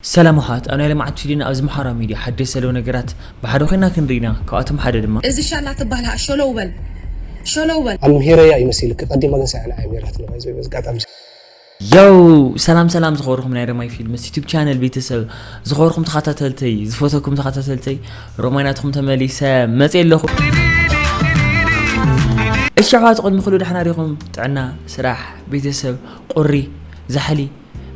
ሰላም ኣሕዋት፣ ኣብ ናይ ልምዓት ፊልም ኣብዚ ማሕበራዊ ሚድያ ሓደሽ ዘለዉ ነገራት ብሓደ ኮይና ክንርኢ ኢና። ካብኣቶም ሓደ ድማ እዚ ሻላ ትበሃል ሸለው በል ሸለው በል ኣምሂረያ ይመስልክ ቀዲማ ግን ሳዕና ኣምሂራትና ባይዘ በዚ ኣጋጣሚ ያው ሰላም ሰላም ዝኸበርኩም ናይ ረማይ ፊልምስ ዩቱብ ቻነል ቤተሰብ ዝኸበርኩም ተኸታተልተይ ዝፈተኩም ተኸታተልተይ ሮማይ ናትኩም ተመሊሰ መፅእ ኣለኹ። እሺ ኣሕዋት ቅድሚ ኩሉ ደሕና ዲኹም? ጥዕና፣ ስራሕ፣ ቤተሰብ፣ ቁሪ፣ ዛሕሊ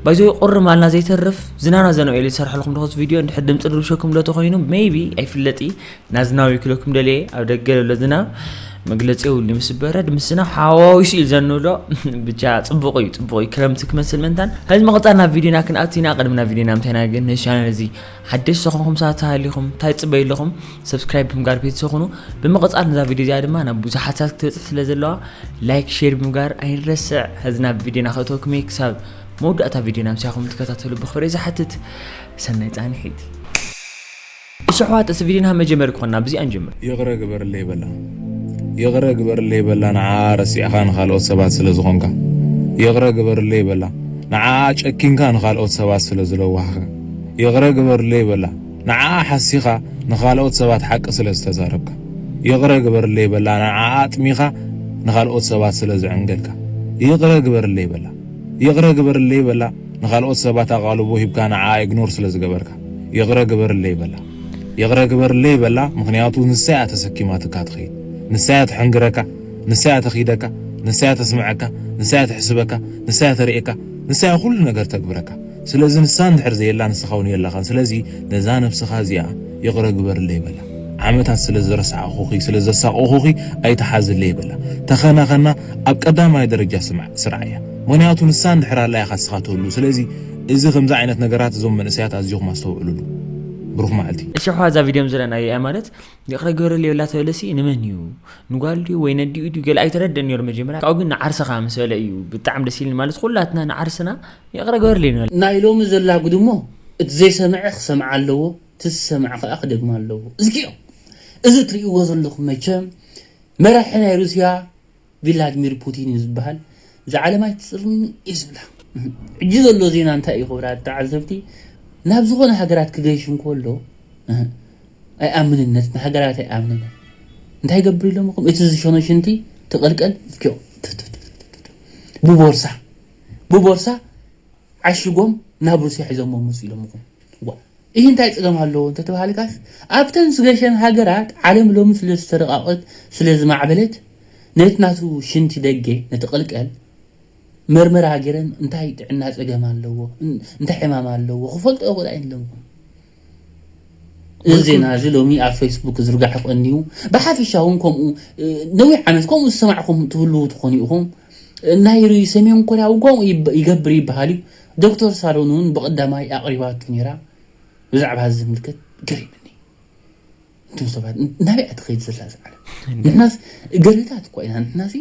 ባይዘ ቁሪ ማልና ዘይተርፍ ዝናና ዘነው ኢለ ዝሰርሐልኩም ደኹስ ቪድዮ እንድሕር ድምፂ ድርብሸኩም ዶ ተኾይኑ ሜይቢ ኣይፍለጥ እዩ ናዝናዊ ክለኩም ደልየ ኣብ ደገ ዘሎ ዝናብ መግለፂ የብሉ ምስ በረድ ምስ ዝናብ ሓዋዊሱ እዩ ዘንብሎ። ብቻ ፅቡቕ እዩ ፅቡቕ እዩ ክረምቲ ክመስል ምእንታን። ሕዚ ምቕፃል ናብ ቪድዮና ክንኣቱ ኢና። ቅድሚ ናብ ቪድዮና ምንታይና ግን ንሻነል እዚ ሓደሽ ዝኾንኩም ሰባት ተሃሊኹም እንታይ ፅበዩ ኣለኹም? ሰብስክራይብ ብምጋር ቤተሰብ ኩኑ። ብምቕፃል ነዛ ቪድዮ እዚኣ ድማ ናብ ብዙሓት ሰባት ክትበፅሕ ስለ ዘለዋ ላይክ ሼር ብምጋር ኣይንረስዕ። ሕዚ ናብ ቪድዮና ከእተወኩም እየ ክሳብ መወዳእታ ቪድዮና ምሳኹም ትከታተሉ ብኽብሪ ዝሓትት። ሰናይ ፃንሒት። እሺ ኣሕዋት፣ እዚ ቪድዮ ንሃብ መጀመሪ ክኾንና ብዚኣ ንጀምር። ይቕረ ግበርለይ በላ። ይቕረ ግበርለይ በላ፣ ንዓኣ ረሲዕኻ ንኻልኦት ሰባት ስለ ዝኾንካ። ይቕረ ግበርለይ በላ፣ ንዓኣ ጨኪንካ ንኻልኦት ሰባት ስለ ዝለዋህኻ። ይቕረ ግበርለይ በላ፣ ንዓኣ ሓሲኻ ንኻልኦት ሰባት ሓቂ ስለ ዝተዛረብካ። ይቕረ ግበርለይ በላ፣ ንዓኣ ኣጥሚኻ ንኻልኦት ሰባት ስለ ዘዕንገልካ። ይቕረ ግበርለይ በላ። ይቕረ ግበርለይ በላ፣ ንኻልኦት ሰባት ኣቓልቦ ሂብካ ንዓኣ ኢግኖር ስለ ዝገበርካ። ይቕረ ግበርለይ በላ። ይቕረ ግበርለይ በላ፣ ምኽንያቱ ንሳ እያ ተሰኪማትካ ትኸይድ። ንሳ እያ ተሐንግረካ፣ ንሳ እያ ተኺደካ፣ ንሳ እያ ተስምዐካ፣ ንሳ እያ ተሕስበካ፣ ንሳ እያ ተርእየካ፣ ንሳ እያ ኩሉ ነገር ተግብረካ። ስለዚ ንሳ እንድሕር ዘየላ ንስኻ እውን የለኻን። ስለዚ ነዛ ነብስኻ እዚኣ ይቕረ ግበርለይ በላ። ዓመታት ስለ ዝረሳዕኹኺ፣ ስለ ዘሳቐኹኺ ኣይትሓዝለይ በላ። ተኸናኸና ኣብ ቀዳማይ ደረጃ ስምዓ- ስርዓያ። ምኽንያቱ ንሳ እንድሕር ኣላ ኢኻ ንስኻ ትህሉ። ስለዚ እዚ ከምዚ ዓይነት ነገራት እዞም መንእሰያት ኣዚኹም ኣስተውዕሉሉ። ብሩኽ መዓልቲ። እሺ ኣሕዋት እዛ ቪድዮ ዘለናዮ እያ ማለት ይቕረ ግበረለይ በላ ተበለሲ ንመን እዩ ንጓል ድዩ ወይ ነዲኡ ድዩ ገለ ኣይተረደን ነይሩ መጀመርያ ካብኡ ግን ንዓርስኻ ምስ በለ እዩ ብጣዕሚ ደስ ኢልኒ ማለት ኩላትና ንዓርስና ይቕረ ግበረለይ ንበል ናይ ሎሚ ዘላ ጉድ እሞ እቲ ዘይሰምዐ ክሰምዓ ኣለዎ እቲ ዝሰምዐ ከዓ ክደግማ ኣለዎ እዝጊኦም እዚ እትሪእዎ ዘለኹም መቸም መራሒ ናይ ሩስያ ቪላድሚር ፑቲን እዩ ዝበሃል። እዛ ዓለም ኣይትፅልምኒ እዩ ዝብላ። ሕጂ ዘሎ ዜና እንታይ እዩ ክብራት ተዓዘብቲ? ናብ ዝኾነ ሃገራት ክገይሽ እንከሎ ኣይኣምንን፣ ነቲ ንሃገራት ኣይኣምንን። እንታይ ይገብር ኢሎምኹም? እቲ ዝሸኖ ሽንቲ ትቕልቀል ብቦርሳ ብቦርሳ ዓሽጎም ናብ ሩስያ ሒዞሞ መፁ ኢሎምኹም። ዋ፣ ይህ እንታይ ፀገም ኣለዎ እንተተባሃልካስ ኣብተን ዝገሸን ሃገራት ዓለም ሎሚ ስለ ዝተረቃቀት ስለ ዝማዕበለት ነቲ ናቱ ሽንቲ ደገ ነቲ ቅልቀል መርመራ ገይረን እንታይ ጥዕና ፀገም ኣለዎ እንታይ ሕማም ኣለዎ ክፈልጦ ይኽእላ እየን ኢሎምኹም። እዚ ዜና እዚ ሎሚ ኣብ ፌስቡክ ዝርጋሕ ቀንዩ ብሓፈሻ እውን ከምኡ ነዊሕ ዓመት ከምኡ ዝሰማዕኹም ትህልዉ ትኾኑ ኢኹም። ናይ ሰሜን ኮርያ እውን ከምኡ ይገብር ይበሃል እዩ። ዶክተር ሳሎን እውን ብቐዳማይ ኣቕሪባቱ ነይራ። ብዛዕባ እዚ ዝምልከት ገሪምኒ። እቶም ሰባት ናበይ እያ ትኸይድ ዘላ እዛ ዓለም? ንሕናስ ገረታት እኳ ኢና ንሕናሲ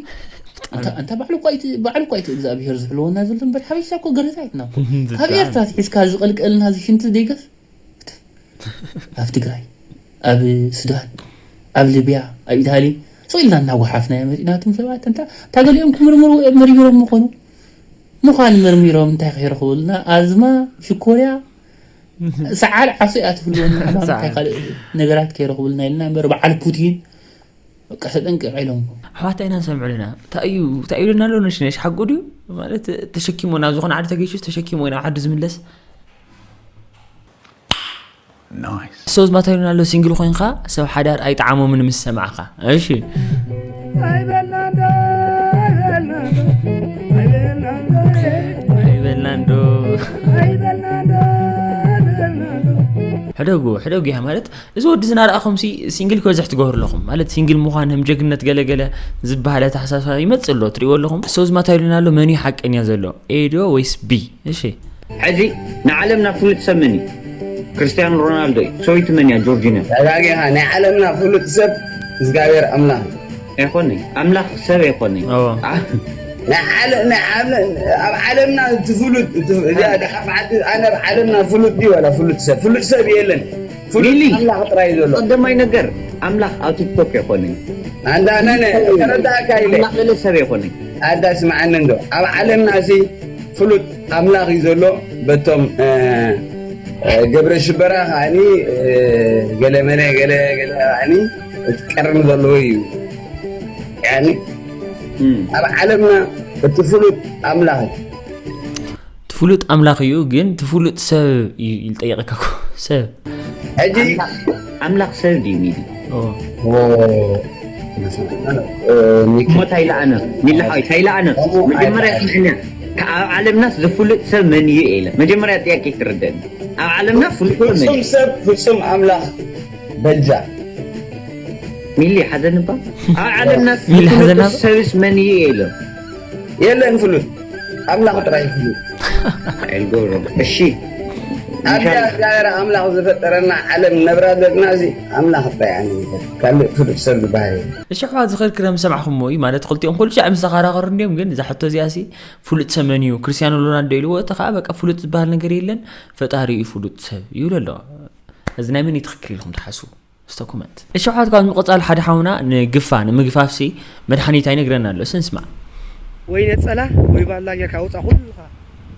ኣንታ ባዕሉ እኳ ባዕሉ እኳ እቲ እግዚኣብሄር ዝሕልወና ዘሎ እምበር ሓበሻ እኮ ገረታት ኢና እኮ። ካብ ኤርትራ ትሒዝካ ዝቐልቀልና እዚ ሽንቲ ዘይገፍ ኣብ ትግራይ ኣብ ሱዳን ኣብ ሊብያ ኣብ ኢታሊ ስቕ ኢልና እናጓሓፍናዮ መፂና እቶም ሰባት እንታ እታ ገሊኦም ክምርምሩ እዮም መርሚሮም ምኾኑ ምዃን መርሚሮም እንታይ ከይረኽቡልና ኣዝማ ሽኮርያ ሰዓል ዓሶ እያ ትህልወና እምበር እንታይ ካልእ ነገራት ከይረኽቡልና ኢልና እምበር በዓል ፑቲን በቃ ተጠንቀቕ ኢሎምኩም ኣሕዋት ኣይና ንሰምዕሉና እንታይ እዩ እንታይ ኢሉና ኣሎ ነሽነሽ ሓቁ ድዩ ማለት ተሸኪሞ ናብ ዝኾነ ዓዲ ተገይሹስ ተሸኪሞ ናብ ዓዱ ዝምለስ ሰው ዝማታዩን ኣሎ ሲንግል ኮይንካ ሰብ ሓዳር ኣይጠዓሞምን ምስ ሰማዕካ እሺ ኣይበልናንዶ ሕደጉ ሕደጉ እያ ማለት እዚ ወዲ ዝናርኣኹም ሲንግል ክበዝሕ ትገብሩ ኣለኹም ማለት ሲንግል ምዃን ህም ጀግነት ገለገለ ዝበሃል ኣተሓሳስባ ይመፅእ ኣሎ ትሪእዎ ኣለኹም ሰው ዝማታዩልን ኣሎ መን እዩ ሓቀኛ ዘሎ ኤዶ ወይስ ቢ እሺ ሕዚ ንዓለምና ፍሉጥ ሰብ መን እዩ? ክርስትያኖ ሮናልዶ እዩ። ሰበይቱ መን እያ? ጆርጂና። ተጋጊኻ። ናይ ዓለምና ፍሉጥ ሰብ እግዚኣብሔር ኣምላኽ እዩ። ኣይኮነይ። ኣምላኽ ሰብ ኣይኮነይ። ኣብ ዓለምና እቲ ፍሉጥ ኣነ ኣብ ዓለምና ፍሉጥ ድዩ ዋላ ፍሉጥ ሰብ ፍሉጥ ሰብ የለን። ፍሉጥ ኣምላኽ ጥራይ ዘሎ። ቀደማይ ነገር ኣምላኽ ኣብ ቲክቶክ ኣይኮነይ። ኣንዳ ነነ ተረዳእካ ኢለ። ኣምላኽ ሰብ ኣይኮነይ። ኣዳ ስምዓኒ እንዶ ኣብ ዓለምና እዚ ፍሉጥ ኣምላኽ እዩ ዘሎ በቶም ገብረ ሽበራ ከዓኒ ገለ መለ ገለ ገለ ከዓኒ እቲ ቀርኒ ዘለዎ እዩ። ያኒ ኣብ ዓለምና እቲ ፍሉጥ ኣምላኽ እቲ ፍሉጥ ኣምላኽ እዩ፣ ግን እቲ ፍሉጥ ሰብ እዩ ዝጠየቀካ እኮ። ሰብ ሕጂ ኣምላኽ ሰብ ድዩ ሚሊ? እሞ ታይለኣነ ሚሊ ሓወይ ታይለኣነ መጀመርያ ስምዕና፣ ኣብ ዓለምናስ ዝፍሉጥ ሰብ መን እዩ ኢለ መጀመርያ ጥያቄ ክርደኒ። ኣብ ዓለምና ፍሉጥ ሰብ መን ፍጹም እዩ? ሰብ ፍጹም ኣምላኽ በጃ ሚሊ ሓዘን እባ። ኣብ ዓለምናስ ሚሊ ዝፍሉጥ ሓዘን እባ። ሰብስ መን እዩ ኢለ የለን ፍሉጥ ኣምላኽ ጥራይ ፍሉጥ ኣይልገብሮም። እሺ ኣብያ እግዚኣብሔር ኣምላኽ ዝፈጠረና ዓለም ነብራ ዘለና እዚ ኣምላኽ ጥራይ ኣነ ይፈጥ ካልእ ፍሉጥ ሰብ ዝበሃል የለን። እሺ ኣሕዋት ዝኽርክረ ምሰማዕኹሞ እዩ ማለት ክልቲኦም ኩሉ ሻዕ ምስ ተኸራኸሩ እንዲዮም ግን እዛ ሕቶ እዚኣ ሲ ፍሉጥ ሰብ መን እዩ ክርስቲያኖ ሮናልዶ ኢልዎ እቲ ከዓ በቃ ፍሉጥ ዝበሃል ነገር የለን ፈጣሪ እዩ ፍሉጥ ሰብ ይብሉ ኣለዋ እዚ ናይ መን እዩ ትኽክል ኢልኩም ትሓስቡ እስተ ኮመንት እሺ ኣሕዋት ካብ ምቕፃል ሓደ ሓውና ንግፋ ንምግፋፍ ሲ መድሓኒት ኣይነግረና ኣሎ እስቲ ንስማዕ ወይ ነፀላ ወይ ባላ ጌርካ ውፃእ ኩልኻ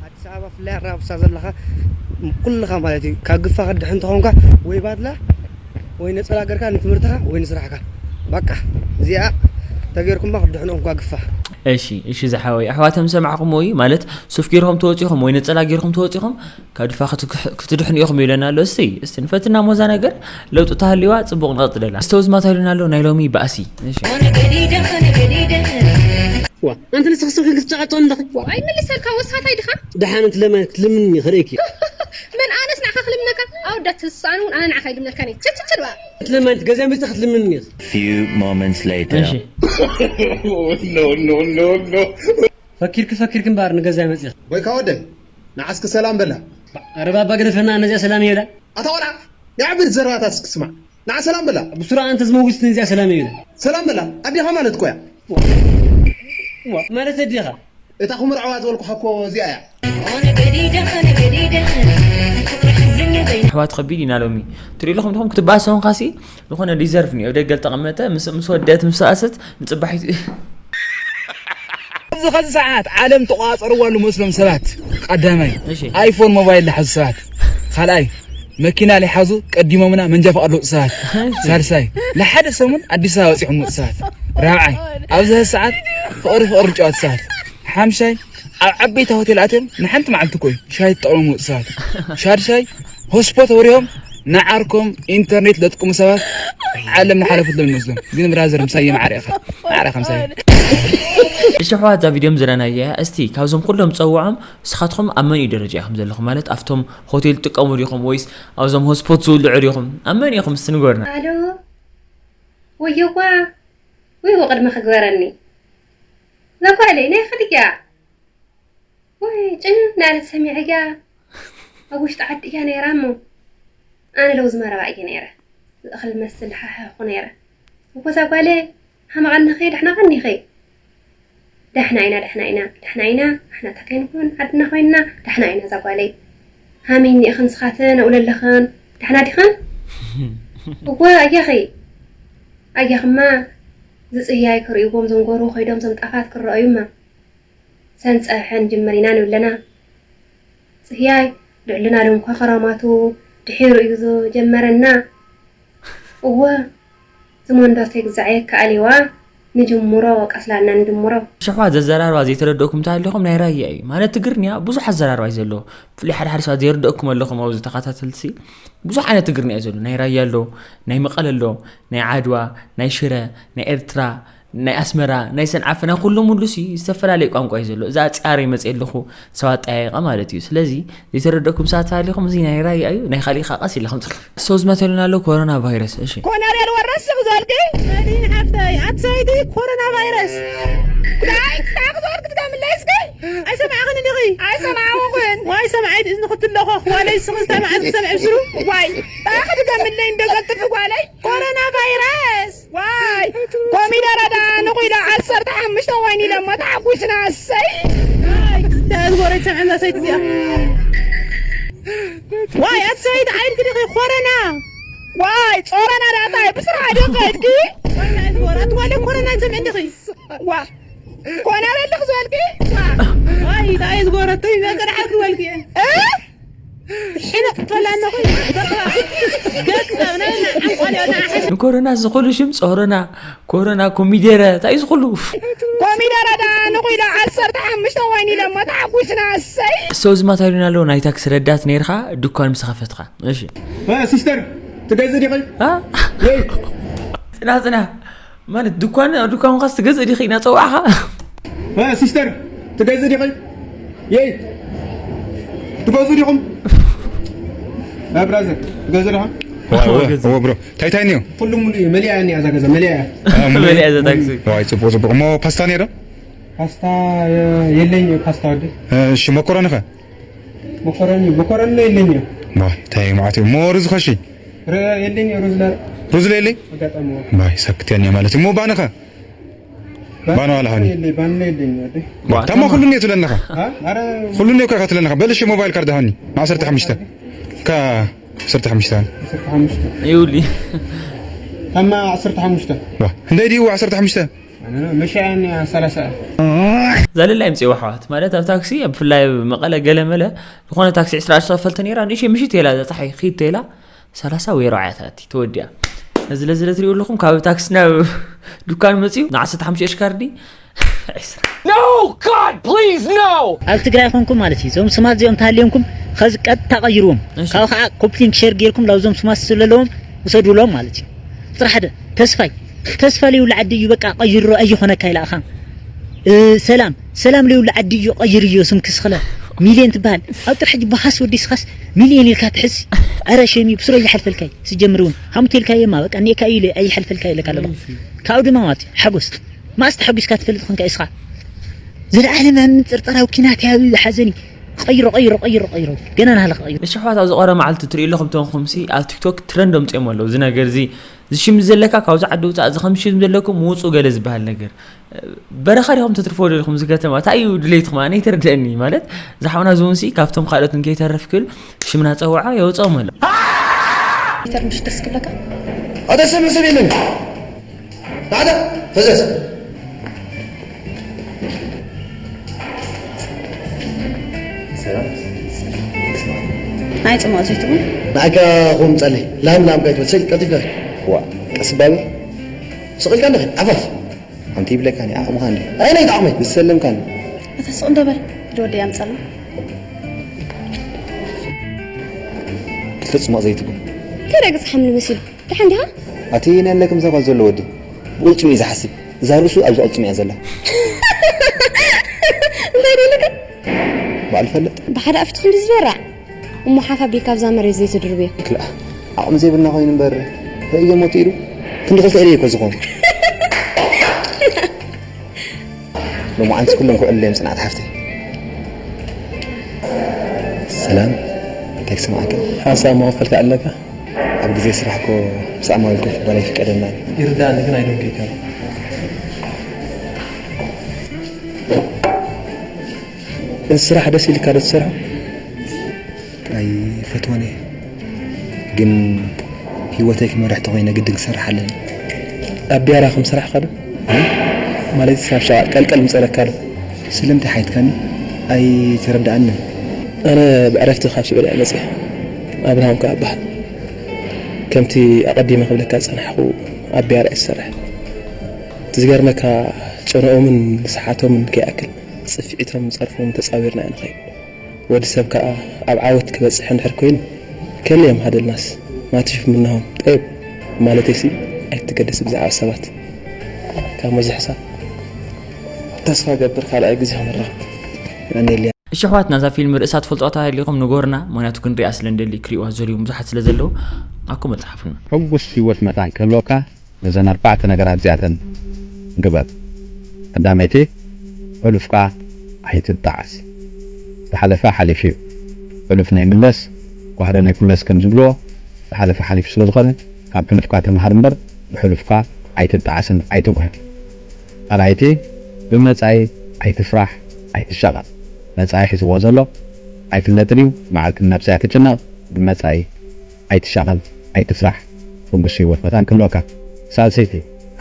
ኣዲስ ኣበባ ፍላይ ኣራብሳ ዘለኻ ኩልኻ ማለት እዩ ካብ ግፋ ክድሕን ተኾንካ ወይ ባድላ ወይ ነፀላ ገርካ ንትምህርትኻ ወይ ንስራሕካ በቃ እዚኣ ተገርኩማ ክድሕንኦ እንኳ ግፋ እሺ እሺ ዝሓወይ ኣሕዋተ ምሰማዕኹምዎ እዩ ማለት ሱፍ ጌርኹም ተወፂኹም ወይ ነፀላ ጌርኹም ተወፂኹም ካብ ድፋ ክትድሕኑ ኢኹም ይብለና ኣሎ እስቲ እስቲ ንፈትና ሞዛ ነገር ለውጢ ተሃልዋ ፅቡቕ ንቐፅለላ ዝተወዝማታ ኢሉና ኣሎ ናይ ሎሚ ባእሲ እሺ ዋ ኣንቲ ንስኺ ስኺ ክትጨቃጨኒ ኣለኺ። ኣይምልሰልካ ወስኻታይ ድኻ? ደሓን እንትለመን ክትልምንኒ ክርእየኪ። መን ኣነስ ንዓኻ ክልምነካ? ኣወዳት ትስኣን እውን ኣነ ንዓኻ ይልምነልካን እየ። ችችችል በኣ። ክትለመን ትገዝያ መፂ ክትልምንኒ ኢኺ። Few moments later. እሺ ፈኪርኪ ፈኪርኪ እምበኣር ንገዛይ መፂኺ። ወይካ ወደይ ንዓስኪ ሰላም በላ። ኣረ ባባ ግደፈና ነዚኣ ሰላም የብላ። ኣታ ቆልዓ ናይ ዓበይቲ ዘረባታት እስኪ ስማዕ። ንዓ ሰላም በላ። ብስሩኣ ኣንተ ዝመውግስ ነዚኣ ሰላም የብላ። ሰላም በላ ኣዴኻ ማለት እኮ እያ። ማለት ኣዴኻ እታ ክምርዐዋ ዝበልኩኻ እኮ እዚኣ እያ። ኣሕዋት ከቢድ ኢና ሎሚ ትሪኢ ኣለኹም ዲኹም ክትበኣስ ተኾንካሲ ዝኾነ ሪዘርቭ እኒኦ ደገ ዝተቐመጠ ምስ ምስ ወደት ምስ ሰኣሰት ንፅባሒቱ ኣብዚ ኸዚ ሰዓት ዓለም ተቋፀርዋ ዝመስሎም ሰባት ቀዳማይ እሺ ኣይፎን ሞባይል ዝሓዙ ሰባት ካልኣይ መኪና ሊሓዙ ቀዲሞምና መንጃ ፍቓድ ለውጢ ሰባት ሳልሳይ ንሓደ ሰሙን ኣዲስ ኣበባ በፂሖም መፁ ሰባት ራብዓይ ኣብዚ ኸዚ ሰዓት ፍቕሪ ፍቕሪ ዝጫወቱ ሰባት ሓምሻይ ኣብ ዓበይቲ ሆቴል ኣትዮም ንሓንቲ መዓልቲ ኮይ ሻሂ ተጠቕሞም መፁ ሰባት ሻድሻይ ሆስፖት ኣብሪሆም ንዓርኮም ኢንተርኔት ለጥቅሙ ሰባት ዓለም ንሓለፈትሎም ይመስሎም ግን ብራዘር ምሳየ ማዕረ ኢኻ ማዕረ ከምሳየ እሺ ኣሕዋት እዛ ቪድዮ ዝረኣናያ እስቲ ካብዞም ኩሎም ዝፀውዖም ንስኻትኩም ኣብ መን እዩ ደረጃ ኢኹም ዘለኹም ማለት ኣብቶም ሆቴል ትጥቀሙ ዲኹም ወይስ ኣብዞም ሆስፖት ዝውልዑ ዲኹም ኣብ መን ኢኹም እስቲ ንገሩና ኣሎ ወዮዋ ወይ ወቅድመ ክግበረኒ እዛ ጓለይ ናይ ክድያ ወይ ጭን እናለት ሰሚዐያ ኣብ ውሽጢ ዓዲ እያ ነይራ እሞ ኣነ ለውዚ መረባ እየ ነይረ ዝእኽል መስል ሓሕኹ ነይረ እኮ እዛ ጓለይ ሓመቐኒ ኸይ ዳሕና ቐኒ ኸይ ዳሕና ኢና ዳሕና ኢና ዳሕና ኢና ኣሕና እንታይ ከይንኮን ዓድና ኮይንና ዳሕና ኢና እዛ ጓለይ ሃሚኒ ኢኽን ስኻትን ኣብኡ ለለኽን ዳሕና ዲኽን እወ ኣያኸይ ኣያኽማ ዝፅህያይ ክርእይዎም ዘንጎሩ ኸይዶም ዘምጣፋት ክረአዩማ ሰንፀሐ ንጅምር ኢና ንብለና። ፅህያይ ልዕልና ድንኳ ከራማቱ ድሒሩ እዩ ዝጀመረና። እወ ዝሞንዶ ተግዛዕ የከኣል እዋ ንጅምሮ ቀስላልና ንድምሮ። ሽሕዋ ዘዘራርባ ዘይተረደእኩም እንተሃሊኹም ናይ ራያ እዩ ማለት ትግርኛ ብዙሕ ኣዘራርባ እዩ ዘለዎ ብፍላይ ሓደ ሓደ ሰባት ዘይርደእኩም ኣለኹም ኣብዚ ተኸታተልቲ ብዙሕ ዓይነት ትግርኛ እዩ ዘሎ ናይ ራያ ኣሎ ናይ መቐለ ኣሎ ናይ ዓድዋ ናይ ሽረ ናይ ኤርትራ ናይ ኣስመራ ናይ ሰንዓፈ ናይ ኩሎም ሁሉ ሲ ዝተፈላለየ ቋንቋ እዩ ዘሎ እዚ ኣፅያረ ይመፅእ ኣለኹ ሰብ ኣጠያየቐ ማለት እዩ ስለዚ ዘይተረደእኩም ሰባት ተሃሊኹም እዚ ናይ ራያ እዩ ናይ ካሊእ ከዓ ቀስ ኢልኩም ትርፍ ሰው ዝመተሉና ኣሎ ኮሮና ቫይረስ እሺ ኮነሬል ወረስ ዝኽዘልኪ መዲን ሓፍተይ ኣትሰይቲ ኮሮና ቫይረስ ዳይ ክሳብ ክትወርቂ ትደምለይ እስኪ ኣይሰማዕኽን እንዲኺ ኣይሰማዕኹኽን ዋይ ሰማዒት እዝኒ ክትለኾ ዋለይ ስኺ ዝተማዕት ዝሰምዐ ብስሩ ዋይ ጣኺ ትደምለይ እንዶ ዘልጥፊ ጓለይ ኮሮና ቫይረስ ዋይ ኮሚደረ ደኣ ንኹ ኢሎ ዓሰርተ ሓሙሽተ ወይኒ ኢሎሞ ተሓጒስና እሰይ እንታይ ዝጎረች ሰምዐና ሰይቲ እዚኣ ዋይ ኣቲ ሰይቲ ዓይንኪ ዲኺ ኮረና ዋይ ጾረና ደኣ እንታይ ብስራሕ ድዮም ከድኪ ዋይ እንታይ ዝጎረ ኣቲ ጓለይ ኮረና ይሰምዐ እንዲኺ ዋ ኮና በልኽ ዝበልኪ ዋይ እንታይ ዝጎረቶ ይመፀ ደሓር ክበልኪ እየ ሕነ ክትበላና ኮይኑ ገጽ ገጽ ናብና ዓንቋልዮና ኣሕን ንኮሮና ዝኹሉ ሽም ጾሮና ኮሮና ኮሚዴረ እንታይ እዩ ዝኹሉ? ኮሚደረ ዳ ንኹኢላ ዓሰርተ ሓሙሽተ ኮይኑ ኢሎሞ ተሓጒስና። እሰይ። ሰው ዝማታሉና ኣለዉ ናይ ታክሲ ረዳት ነይርካ ድኳን ምስ ከፈትካ። እሺ። ሲስተር ትገዝእ ዲኺ? አ? ወይ ጽና ጽና ማለት ድኳን ኣብ ድኳን ኳስ ትገዝእ ዲኺ ኢና ጸዋዕኻ? ሲስተር ትገዝእ ዲኺ? የይ ትገዝኡ ዲኹም? ብራዘር ትገዝእ ዲኻ? እዎ ብሮ እንታይ እንታይ እኒኦ? ኩሉ ሙሉ እዩ። መሊኣ እኒኣ እዛ ገዛ መሊኣ እያ። መሊኣ እዛ ታክሲ። ዋይ ጽቡቕ ጽቡቕ። እሞ ፓስታ እኒኦ ዶ? ፓስታ የለኝ። ፓስታ ወደ እሺ መኮረኒ ኸ? መኮረኒ መኮረኒ የለኝ። ዋይ እንታይ መዓት እዩ። እሞ ሩዝ ኸ እሺ? የለኝ ሩዝ ለ ሩዝ ለየለይ? ኣጋጣሚ ዋይ ሰክት እያ እኒኣ ማለት እዩ። እሞ ባኒ ኸ? ባኒ ዋላ ኸኒ? የለኝ ባኒ የለኝ ወደ ታማ ኩሉ እኒኦ ትብለና ኸ? አ? ኣረ ኩሉ እኒኦ ከ ትብለና ኸ? በል እሺ ሞባይል ካርድ ሃኒ። ዓሰርተ ሓሙሽተ ከ ዓሰርተ ሓሙሽተ ሃኒ። ዓሰርተ ሓሙሽተ ይውሊ ታማ ዓሰርተ ሓሙሽተ ዋ እንታይ ድዩ ዓሰርተ ሓሙሽተ? መሸያ እኒኣ ሰላሳ ዛለላ ይምፅእዎ ኣሕዋት ማለት ኣብ ታክሲ ኣብ ብፍላይ ኣብ መቐለ ገለመለ ዝኾነ ታክሲ ዕስራ ቅርሺ ዝኸፈልቲ ነይራ ንእሽተይ ምሽት የላ እዛ ፀሓይ ኺድ ተይላ ሰላሳ ወይ ኣርባዕተ ኣቲ ተወዲኣ ነዚ ለዚ ለትሪኡ ኣለኹም ካብ ታክሲ ናብ ዱካን መፅዩ ንዓሰርተ ሓሙሽተ ቅርሺ ካርዲ ዕስራ No! God, please, no! ኣብ ትግራይ ኮንኩም ማለት እዩ እዞም ስማት እዚኦም ተሃልዮምኩም ኸዚ ቀጥታ ቀይርዎም እሺ። ካብ ከዓ ኮፕሊንክ ሸር ጌርኩም ላብዞም ስማት ስለለዎም ውሰዱሎም ማለት እዩ ጥራሕ ደ ተስፋይ ተስፋ ለይብሉ ዓዲ እዩ በቃ ቀይሮ ኣይኾነካ ኢላ እኻ እ፣ ሰላም ሰላም ለይብሉ ዓዲ እዩ ቀይር እዩ ስምኪ ስኽለ ሚልዮን ትበሃል ኣብ ጥራሕ ሕጂ በኻስ ወዲስኻስ ሚልዮን ኢልካ ትሕስ ኣረ ሸሚ ብስሮ ይሓልፈልካይ ስጀምር እውን ሃሙት ኢልካየማ በቃ ኔካ እዩ ኢለ ኣይሓልፈልካ ኢለካ ኣለኹ ካብኡ ድማ ማለት እዩ ሓጎስ ማእስ ተሓጒስካ ትፈልጥ ኾንካ ኢስኻ ዘለዓለም ኣብ ምንጥርጠራዊ ኪናት ያብ ሓዘኒ ቀይሮ ቀይሮ ቀይሮ ቀይሮ ገና ናሃለ ቀይሮ እሺ ኣሕዋት ኣብዚ ቀረ መዓልቲ ትሪኡ ኣለኹም ተንኹምሲ ኣብ ቲክቶክ ትረንድ ኣምፅኦም ኣለዉ እዚ ነገር እዚ እዚ ሽም ዘለካ ካብዚ ዓዲ ውፃእ እዚ ከም ሽም ዘለኩም ውፁ ገለ ዝበሃል ነገር በረኻ ዲኹም ተትርፎ ደልኩም እዚ ከተማ እንታይ እዩ ድሌትኩም ኣነ ይተርድአኒ ማለት ዝሓውና ዝውንሲ ካብቶም ካልኦት ንከይተርፍ ክብል ሽምና ፀውዓ የውፅኦም ኣሎ ፒተር ምሽ ደስ ክብለካ ኣደ ሰብ ሰብ የለን ሓደ ፈዘዝ ናይ ፅማቕ ዘይትውን ንኣካ ኹም ጸሊ ላም ላም ከይትበል ሰይ ቀልጢፍካ ዋ ቀስ ባቢ ስቕ ኢልካ ኣለኺ ዓፋፍ ሓንቲ ይብለካ ዓቕምኻ እንዲ ኣይ ናይ ጣዕመይ ዝሰለምካ እታ ስቕ እንደበል ዶ ወደይ ኣምፀልና ክልተ ጽማቕ ዘይትብሉ ከደግፅ ሓምሊ መሲሉ ደሓን ዲኻ ኣቲ ነለክም ሰባት ዘሎ ወዲ ብቕልጽም እዩ ዝሓስብ እዛ ርእሱ ኣብዚ ቅልጽም እያ ዘላ እንታይ ደለካ ባዕሉ ፈልጥ ብሓደ ኣፍቲ ክንዲ ዝበራዕ እሞ ሓፍ ኣቢልካ ኣብዛ መሬት ዘይትድርብዮ ክልኣ ዓቕሚ ዘይብልና ኮይኑ እምበር ርእዮ ሞት ኢሉ ክንዲ ክልተ ኢለ እኮ ዝኾን ሎማዓንቲ ኩሎም ክዕሉ እዮም ጽንዓት ሓፍተይ ሰላም እንታይ ክሰማዓካ ሓንሳብ መኸፈልካ ኣለካ ኣብ ግዜ ስራሕ እኮ ብዛዕማ ወልኮፍ ባል ኣይፍቀደና እዩ ይርዳእኒ ግን ኣይደንከይካ እዚ ስራሕ ደስ ኢልካ ዶ ትሰርሖ ኣይፈትዎን እየ ግን ህይወተይ ክመርሕ ተኾይነ ግድን ክሰርሕ ኣለኒ ኣብ ቢያራ ከም ስራሕ ኸዶ ማለት ናብ ሸቓጥ ቀልቀል ምፀለካ ዶ ስለምንታይ ሓይትካኒ ኣይተረዳኣንን ኣነ ብዕረፍቲ ካብ ስዑድ እያ መፅእ ኣብርሃም ከዓ በሃል ከምቲ ኣቐዲመ ክብለካ ዝፀናሕኩ ኣብ ቢያራ እየ ዝሰርሕ እቲ ዝገርመካ ጨንኦምን ሰሓቶምን ከይኣክል ፅፍዒቶም ፀርፎም ተፃዊርና ኢና ንኸይድ ወዲ ሰብ ከኣ ኣብ ዓወት ክበጽሕ እንድሕር ኮይኑ ከልዮም ሃደልናስ ማትሽፍ ምናሆም ጠይብ ማለተይሲ ኣይትገደስ ብዛዕባ ሰባት ካብ መዚ ሕሳብ ተስፋ ገብር ካልኣይ ግዜ ክንራኸብ ኣኔልያ እሺ ኣሕዋትና እዛ ፊልም ርእሳ ትፈልጦ ተሃሊኹም ንጎርና ምክንያቱ ክንሪኣ ስለ ንደሊ ክሪእዋ ዝደልዩ ብዙሓት ስለ ዘለዉ ኣኮ መጽሓፉና ሕጉስ ህይወት መታን ክህልወካ ነዘን ኣርባዕተ ነገራት እዚኣተን ግበር። ቀዳመይቲ፣ ሕሉፍካ ኣይትጠዓስ። ዝሓለፈ ሓሊፉ እዩ። ሕሉፍ ናይ ምለስ፣ ጓህደ ናይ ኩለስ ከም ዝብልዎ፣ ዝሓለፈ ሓሊፉ ስለ ዝኾነ፣ ካብ ሕሉፍካ ተምሃር እምበር ብሕሉፍካ ኣይትጠዓስን ኣይትጉህን። ካልኣይቲ፣ ብመጻኢ ኣይትፍራሕ ኣይትሻቐል። መጻኢ ሒዝዎ ዘሎ ኣይፍለጥን እዩ። መዓልቲ ንነብሳ እያ ትጭነቕ። ብመጻኢ ኣይትሻቐል ኣይትፍራሕ ሕጉስ ህይወት መታን ክህልወካ ሳልሰይቲ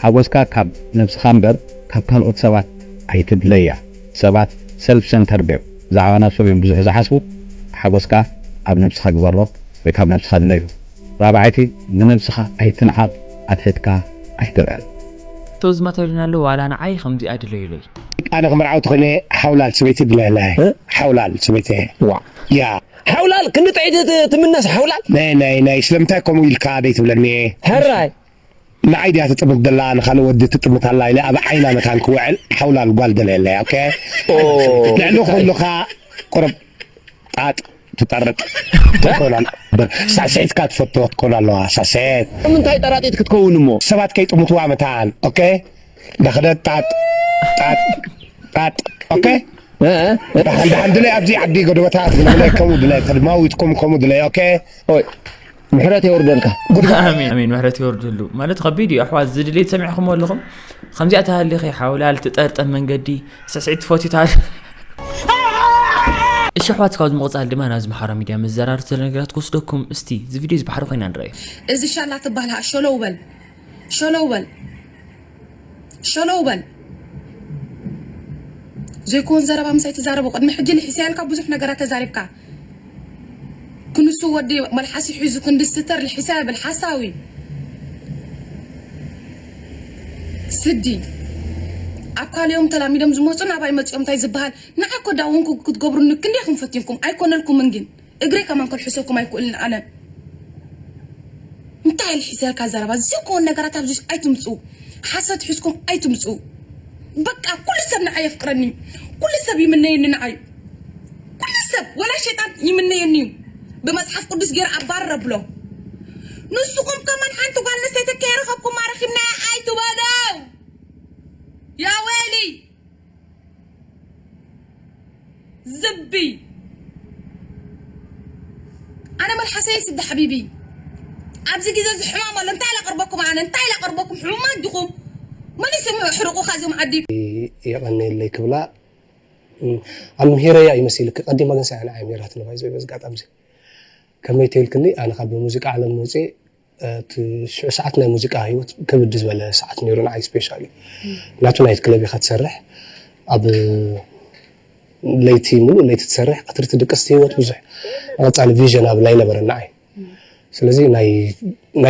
ሓጎስካ ካብ ነብስኻ እምበር ካብ ካልኦት ሰባት ኣይትድለያ ሰባት ሰልፍ ሰንተርድ እዮም ብዛዕባ ነብሶም እዮም ብዙሕ ዝሓስቡ ሓጎስካ ኣብ ነብስኻ ግበሮ ወይ ካብ ነብስኻ ድለዩ። ራብዓይቲ፣ ንነብስኻ ኣይትንዓቕ፣ ኣትሒትካ ኣይትርኣል። ተውዝማ ተብልና ኣሎ ዋላ ንዓይ ከምዚኣ ድለዩለይ። ኣነ ክምርዓው ተኾይነ ሓውላል ሰበይቲ ድለየለ። ሓውላል ሰበይቲ። ዋ። ያ። ሓውላል ክንዲ ጥዒት ትምነስ ሓውላል። ናይ ናይ ናይ ስለምንታይ ከምኡ ኢልካ ደይ ትብለኒ? ሕራይ። ንዓይ ድያ ትጥምት ደላ ንኻልእ ወዲ ትጥምት ኣላ ኢለ ኣብ ዓይና መታን ክውዕል ሓውላል ጓል ደለየለ። ኦኬ። ልዕሊ ኩሉኻ ቁርብ ጣጥ ትጠርጥ ትኮና ሳስዒትካ ትፈትዎ ትኮን ኣለዋ። ሳስዒት። ምንታይ ጠራጢት ክትከውን እሞ? ሰባት ከይጥምትዋ መታን። ኦኬ። ዳኸደ ጣጥ ጣጥ ጣጥ። ኦኬ። ደሓን ደሓን ድለይ ኣብዚ ዓዲ ጎደበታት ድለይ ከምኡ ድለይ ተድማዊትኩም ከምኡ ድለይ። ኦኬ። ኦይ። ምሕረት የውርደልካ። ኣሜን ኣሜን። ምሕረት ይወርደሉ። ማለት ከቢድ እዩ ኣሕዋት፣ እዚ ድሌት ሰሚዕኹም ኣለኹም። ከምዚኣ ተሃሊኺ ሓውላል ትጠርጠም መንገዲ ስስዒት ትፈትዩ ተሃል። እሺ ኣሕዋት፣ ካብዚ ምቕጻል ድማ ናብዚ ማሕበራዊ ሚድያ መዘራርብቲ ነገራት ክወስደኩም። እስቲ እዚ ቪድዮ እዚ ባሕሪ ኮይና ንረኣዮ። እዚ ሻላ ትበሃል ሸለው በል ሸለው በል ሸለው በል። ዘይኮን ዘረባ ምሳይ ትዛረቡ። ቅድሚ ሕጂ ልሒሰ ያልካ ብዙሕ ነገራት ተዛሪብካ። ክንሱ ወዲ መልሓሲ ሒዙ ክንዲ ስተር ልሒሰ ብል ሓሳዊ። ስዲ ኣብ ካልኦም ተላሚዶም ዝመፁ ናባይ መፂኦም እንታይ ዝበሃል ንዓኮ ዳውንኩ ክትገብሩኒ ክንደይ ክንፈትንኩም ኣይኮነልኩምን ግን እግረይ ከማን ከልሕሰኩም ኣይክእልን ኣነ። እንታይ ልሒሰልካ ዘረባ ዝኮን ነገራት ኣብዚ ኣይትምፁ። ሓሰት ሒዝኩም ኣይትምፁ። በቃ ኩሉ ሰብ ንዓይ የፍቅረኒ። ኩሉ ሰብ ይምነየኒ ንዓይ። ኩሉ ሰብ ወላ ሸይጣን ይምነየኒ እዩ። ብመፅሓፍ ቅዱስ ገይረ ኣባረረ ብሎ። ንስኹም ከማን ሓንቲ ጓል ኣንስተይቲ ከይረኸብኩማ ረኺብናያ ኣይትበሉ። ያ ወይሊ። ዝቢ ኣነ መልሓሰይ ስዲ ሓቢቢ ኣብዚ ግዜ እዚ ሕማም ኣሎ እንታይ ለቅርበኩም ኣነ እንታይ ለቅርበኩም ሕሙማት ዲኹም መሊሶም ሕርቁ ካዚኦም ዓዲ የቐንየለይ ክብላ ኣምሂረያ ይመስልክ ቀዲማ ግን ሳያ ንዓይ ኣምሂራትኒ ባይዘ በዚ ኣጋጣሚ እዚ ከመይ ተይልክኒ ኣነ ካብ ሙዚቃ ዓለም ወፅየ እቲ ሽዑ ሰዓት ናይ ሙዚቃ ህይወት ክብድ ዝበለ ሰዓት ነይሩ ንዓይ ስፔሻሊ ናቱ ናይት ክለብ ኢኻ ትሰርሕ ኣብ ለይቲ ሙሉእ ለይቲ ትሰርሕ ቀትሪ ትድቅስ እቲ ህይወት ብዙሕ ቀፃሊ ቪዥን ኣብ ኣይነበረን ንዓይ ስለዚ ናይ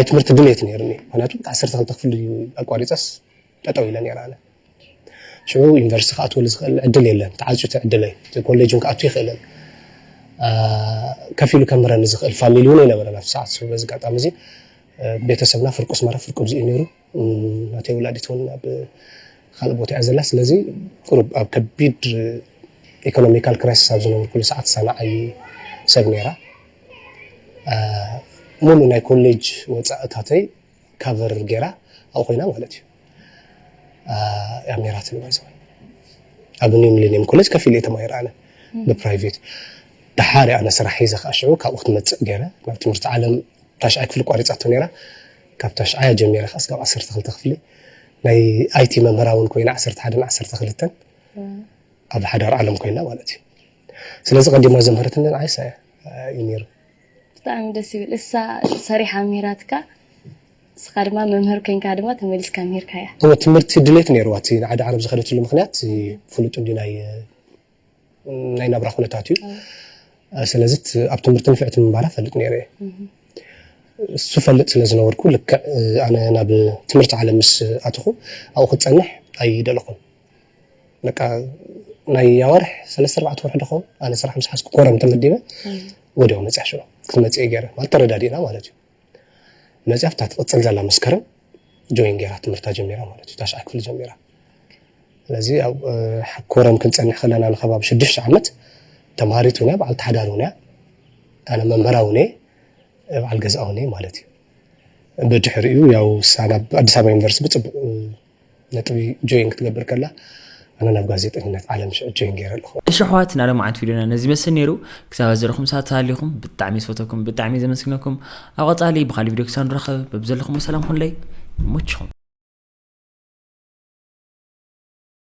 ትምህርቲ ድሌት ነይሩኒ ምክንያቱ ዓሰርተ ክልተ ክፍሊ ኣቋሪፀስ ጠጠው ኢለ ነይረ ኣነ ሽዑ ዩኒቨርሲቲ ክኣትወሉ ዝኽእል ዕድል የለን። ተዓፅዩ እቲ ዕድለይ። እቲ ኮሌጅ እውን ክኣቱ ይኽእልን። ከፊሉ ከምህረኒ ዝኽእል ፋሚሊ እውን ኣይነበረን ኣብቲ ሰዓት። So በዚ ኣጋጣሚ እዚ ቤተሰብና ፍርቂ ኣስመራ ፍርቂ ኣብዚኡ ነይሩ። ናተይ ወላዲት እውን ኣብ ካልእ ቦታ እያ ዘላ። ስለዚ ቁሩብ ኣብ ከቢድ ኢኮኖሚካል ክራይሲስ ኣብ ዝነበርኩሉ ሰዓት እሳ ንዓይ ሰብ ነይራ። ሙሉ ናይ ኮሌጅ ወፃእታተይ ካቨር ገይራ ኣብኡ ኮይና ማለት እዩ። ኣሜራትን ማለት ኣብ ኒው ሚሊኒየም ኮሌጅ ከፊለ ተማሂረ ኣነ ብፕራይቬት ድሓር ኣነ ስራሕ ሒዘ ከዓ ሽዑ ካብኡ ክትመፅእ ገይረ ናብ ትምህርቲ ዓለም ታሽዓይ ክፍሊ ቋሪፃቶ ነይራ ካብ ታሽዓያ ጀሚረ ከዓ ስጋብ ዓሰርተ ክልተ ክፍሊ ናይ ኣይቲ መምህራ እውን ኮይና ዓሰርተ ሓደን ዓሰርተ ክልተን ኣብ ሓዳር ዓለም ኮይና ማለት እዩ ስለዚ ቀዲማ ዘምህረትኒ ንዓይ እሳ እዩ ነይሩ ብጣዕሚ ደስ ይብል እሳ ሰሪሓ ምሂራትካ እስኻ ድማ መምህር ኮይንካ ድማ ተመሊስካ ምሂርካያ እሞ ትምህርቲ ድሌት ነይርዋ እቲ ንዓዲ ዓረብ ዝኸደትሉ ምክንያት ፍሉጥ እንዲ ናይ ናይ ናብራ ኩነታት እዩ ስለዚ ኣብ ትምህርቲ ንፍዕቲ ምንባራ ፈልጥ ነይረ እሱ ፈልጥ ስለ ዝነበርኩ ልክዕ ኣነ ናብ ትምህርቲ ዓለም ምስ ኣትኹ ኣብኡ ክፀንሕ ኣይደለኹን በቃ ናይ ኣዋርሕ ሰለስተ ኣርባዕተ ወርሒ ደኾ ኣነ ስራሕ ምስ ሓዝኩ ኮረም ተመዲበ ወዲያው መፅያ ሽዑ ክትመፅእ ገይረ ማለት ተረዳዲእና ማለት እዩ መፅያ ኣብታ ትቕፅል ዘላ መስከረም ጆይን ገይራ ትምህርታ ጀሚራ ማለት እዩ ታሽዓ ክፍሊ ጀሚራ ስለዚ ኣብ ኮረም ክንፀንሕ ከለና ንከባቢ ሽዱሽተ ዓመት ተምሃሪት እውን እያ በዓል ተሓዳሪ እውን እያ ኣነ መምህራ እውን እየ በዓል ገዝኣ እውን እየ ማለት እዩ ብድሕሪኡ ያው እሳ ናብ ኣዲስ ኣበባ ዩኒቨርሲቲ ብፅቡቅ ነጥቢ ጆይን ክትገብር ከላ ኣነ ናብ ጋዜጠኝነት ዓለም ሽዑ ጆይን ገይረ ኣለኹ። እሺ ኣሕዋት ናይ ሎማዓንቲ ቪድዮና ነዚ ይመስል ነይሩ። ክሳብ ኣዘረኹም ሰዓት ተሃሊኹም ብጣዕሚ ዝፈተኩም ብጣዕሚ ዘመስግነኩም። ኣብ ቀፃሊ ብካሊእ ቪድዮ ክሳብ ንራኸብ በብዘለኹም ሰላም ኩኑለይ። ይመችኹም።